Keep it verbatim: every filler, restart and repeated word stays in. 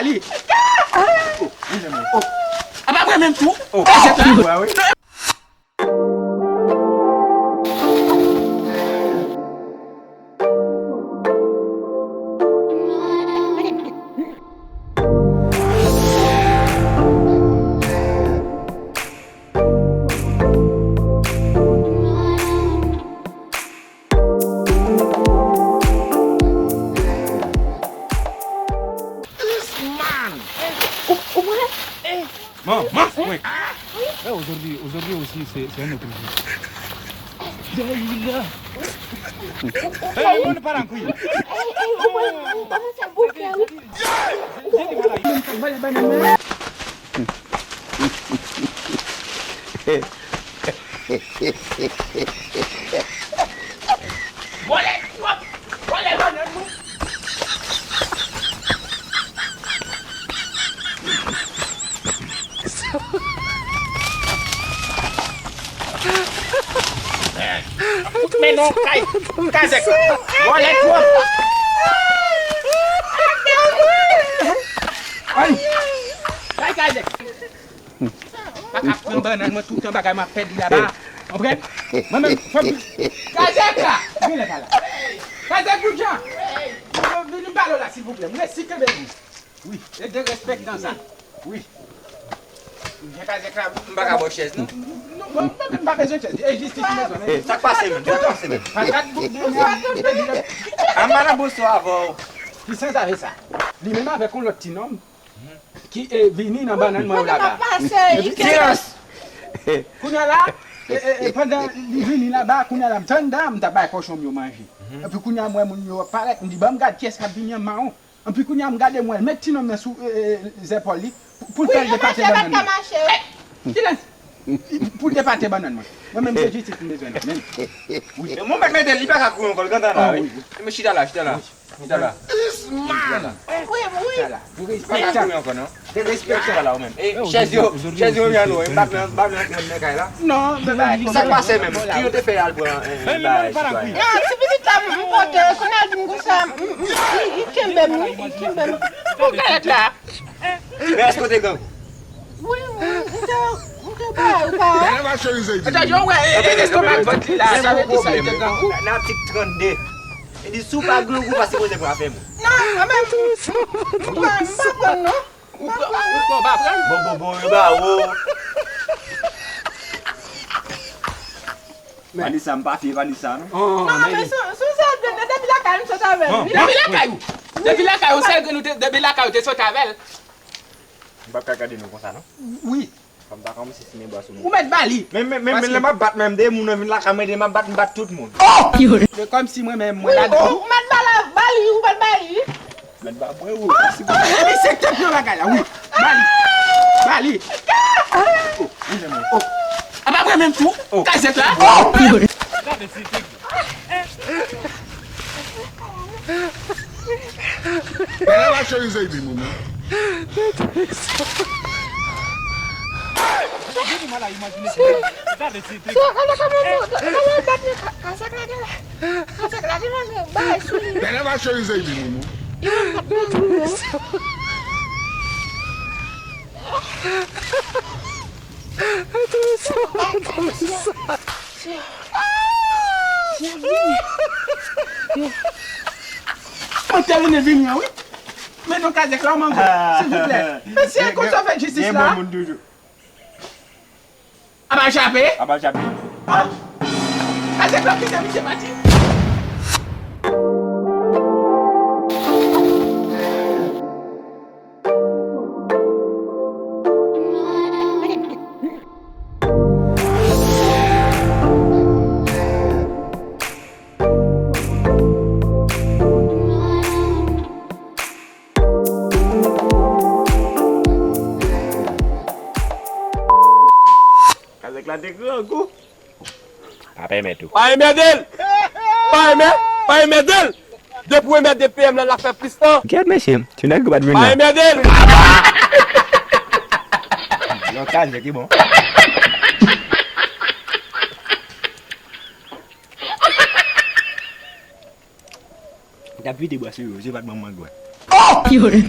Li. Oh, li menm, wi. Oh. A pa vre menm tou. Oh. Kazèk la. Wè, wi. This man! Ou, ou wè? Manman mwen! Eh, aujourd'hui, aujourd'hui aussi, c'est, c'est un autre jour. Dayila! Eh, mwen pa nan kwi. Ou wè, ou wè sa bouke, wi. Vòlè twòp! Vòlè bannann mwen! Men non, kay, kay zèk la. Vòlè twòp. Ay! Kay, kay zèk. Pa ka pran bannann mwen, tout tan bagay m ap pèdi laba. Konprann? Mwen menm, fò m... Kay zèk la. Vin la, la. Kay zèk, Boudjan. Vin m pale w la, silvouplè. M resi kenbe l. Wi, e de respèktan sa. Wi. Jan kazèk la, m pa ka ba w chèz, non. Non, non, mwen menm m pa bezwen chèz. E jistis m bezwen, men. Sa k pase menm? Sa k pase menm? Patat bout de mè. A, m pa nan bosò avè w. Ki sans avè sa? Li menm avèk yon lòt ti nonm ki, eh, vini nan bannann mwen yo laba. Silans! Kounye a la, eh, eh, eh, pandan li vini laba, kounye a la, m t anndan, m t ap bay kòchon m yo manje. Epi kounye a, m wè moun yo ap parèt, m di, "Ban m gad kiyès k ap vini an mawon." Anpi kounye a m gade m wè l met ti nonm nan sou, eh, eh, zèpòl li pou, pou l fè l depate bannann nan. Kilès? Pou l depate bannann mwen. Mwen menm se jistis m bezwen nan men. Wi. Mwen mèt mete l, li pa ka kouri ankò, l gentan la, wi. Wi, wi. Men chita la, chita la. Chita la. This man! Wi, wi. Chita la. Li pa ka kouri ankò, non. Derespektan. Chita la, ou menm. E, chèz yo, chèz yo jan nou, e, m pa pran, m pa pran nan kay la. Non, men sa k pase menm? Ki yo te fè al pran, eh, bagay sitwayen? Non, ti pitit la, m pote, kounye a di m konsa, m, m, m, li, li kenbe m, wi, li kenbe m. Pou galèt la. Men èske w te grangou? Wi, wi, m te, m te ba, ba. Etann, yo wè, e, e, estomak vant li la, sa vle di sa, li te grangou. Nan atik trannde, li di, si w pa grangou, pa sipoze pran afè moun. Non, mwen menm, m pa, m pa konn, non. Ou pran, ou pran, ou pa pran? Bon, bon, bon, yo ba ou. Vanessa, m pa fye Vanessa, non. Non, men sou, sou sèl grenn, depi lakay m sot avè l. Depi lakay ou? Depi lakay ou, sèl grenn ou te, depi lakay ou te sot avè l. M p ap ka gade nou konsa, non. Wi. Fò m ta kòmanse simen bwa sou nou. Ou mèt ba li. Men, men, men, men lè m ap bat menm, de moun nan vin lakay mwen, de m ap bat, m bat tout moun. Oh! Se kòmsi mwen menm, mwen la. Ou mèt ba la, ba li, ou mèt ba li. Mèt ba mwen, wi. Ah, ah, ah, mesye, tèt nan bagay la, wi. Ba li. Ba li. Oh, wi, men mwen. Oh. A pa vre menm tou. Oh. Kazèk la. Oh. Gade ti figi. Bèlè va cherize li, moman. Gade ti figi. Gade kòman, kòman bat li, ka, kazèk la genlè. Kazèk la genlè, men bagay sou li. Bèlè va cherize li, moman. Mwen tèmine vini an, wi. Men non, kazèk la, mango, silvouplè. Mesye, konsa w fè jistis la. Aba chape? Aba chape. Ah! Kazèk la kite misye pati. Kazèk la te grangou. Pa pèmèt ou. Pa enmède l! Pa enmè-, pa enmède l! Depi w enmède P M nan, l ap fè plis tan. Kèt mesye, ti nèg yo pa t vin la. Pa enmède l! Yon kazèk ki bon. M t ap vide bwa sou yo, je pa t ban m mangwè. Oh! 有人。